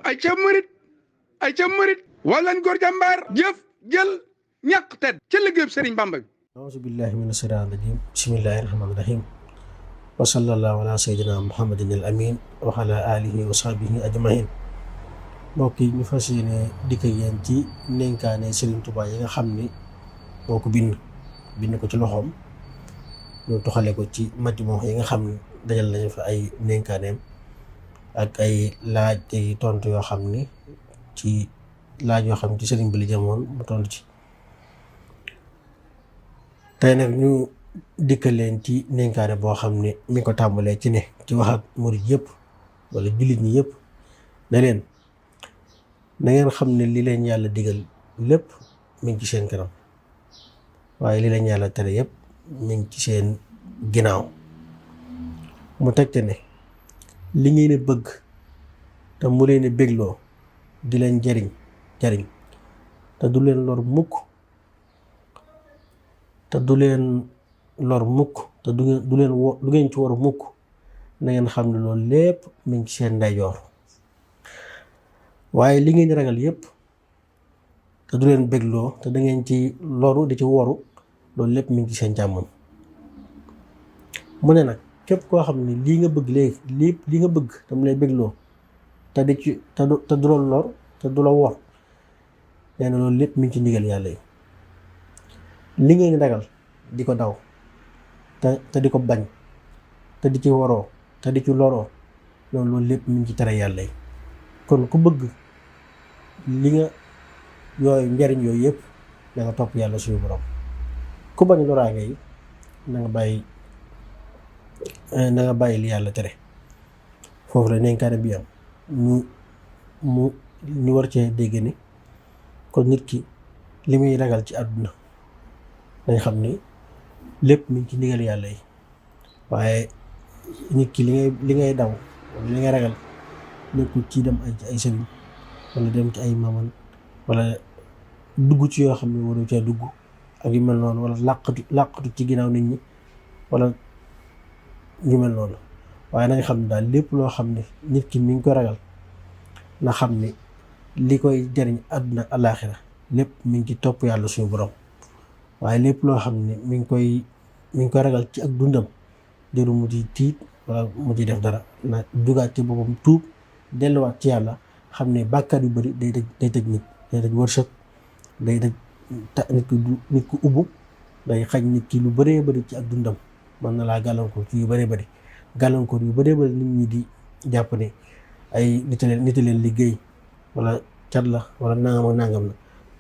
ay ca murit walan góor jàmbaar jëf jël ñàkk tedd ca liggéeyub Sëriñ Bamba bi. auzu billahi mina shaytaani rajim bismillahi rahmaani rahim wa sallallahu ala sayyidina muhammadin al amin wa ala alihi wa sahbihi ajmain. mbokk yi ñu fas yéene dikk yéen ci ndénkaane Sëriñ Tuubaa yi nga xam ni moo ko bind ko ci loxoom, ñu toxale ko ci Majmuh yi nga xam ne dajal nañu fa ay ndénkaaneem ak ay laaj ay tontu yoo xam ni ci laaj yoo xam ci sëriñ bi la jamoon mu tontu ci. tey nag ñu dikkal leen ci ndénkaane boo xam ne mi ko tàmbalee ci ne ci wax ak murid yëpp wala jullit ñi yëpp ne leen na ngeen xam ne li leen yàlla digal lépp mi ngi ci seen kanam, waaye li leen yàlla tere yëpp mi ngi ci seen ginnaaw. mu tegte ne li ngeen di bëgg te mu leen di bégloo di leen jariñ te du leen lor mukk te du ngeen ci war mukk, na ngeen xam ne loolu lépp mi ngi ci seen ndeyjoor. waaye li ngeen di ragal yépp te du leen bégloo te da ngeen ci loru di ci woru, loolu lépp mi ngi ci seen càmmoñ. mu ne nag képp koo xam ne lii nga bëgg léegi lii nga bëgg te mu lay bégloo te du la lor te du la wor, nee na loolu lépp mi ngi ci ndigal yàlla yi. li ngeen ragal di ko daw te di ko bañ te di ci waroo te di ci loroo, loolu lépp mi ngi ci tere yàlla yi. kon ku bëgg li nga yooyu njariñ yooyu yëpp na nga topp yàlla suñu borom. ku bañ loraange yi na nga bàyyi li yàlla tere. foofu la ndénkaane bi am ñu war cee dégg ni kon nit ki li muy ragal ci àdduna dañ xam ni lépp mi ngi ci ndigal yàlla yi, waaye nit ki li ngay daw wala li ngay ragal nekkul ci dem ay sëriñ wala dem ci ay maman wala dugg ci yoo xam ne waru cee dugg ak yu mel noonu, wala làqatu ci ginnaaw nit ñi wala yu mel noonu. waaye nañ xam ne daal lépp loo xam ne nit ki mi ngi ko ragal na xam ni li koy jariñ àdduna ak alaaxira lépp mi ngi ci topp yàlla suñu borom. waaye lépp loo xam ne mi ngi koy ragal ci ak dundam jëru mu ci tiit wala mu ci def dara, na dugaat ci boppam tuub delluwaat ci yàlla, xam ne bàkkaar yu bëri day tëj nit, day tëj wërsëg, day tëj nit ku ubbu, day xañ nit ki lu bëree bëri ci ak dundam. mën na laa gàllankoor ci yu bëree bëri nit ñi di jàpp ne ay nit leen liggéey wala cat la wala nangam ak nangam la.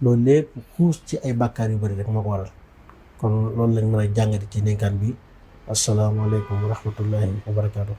loolu lépp xuus ci ay bàkkaar yu bëri rek moo ko waral. kon loolu lañ mën a jàngati ci ndénkaan bi. asalaamaaleykum wa rahmatullahi wa barakaatu.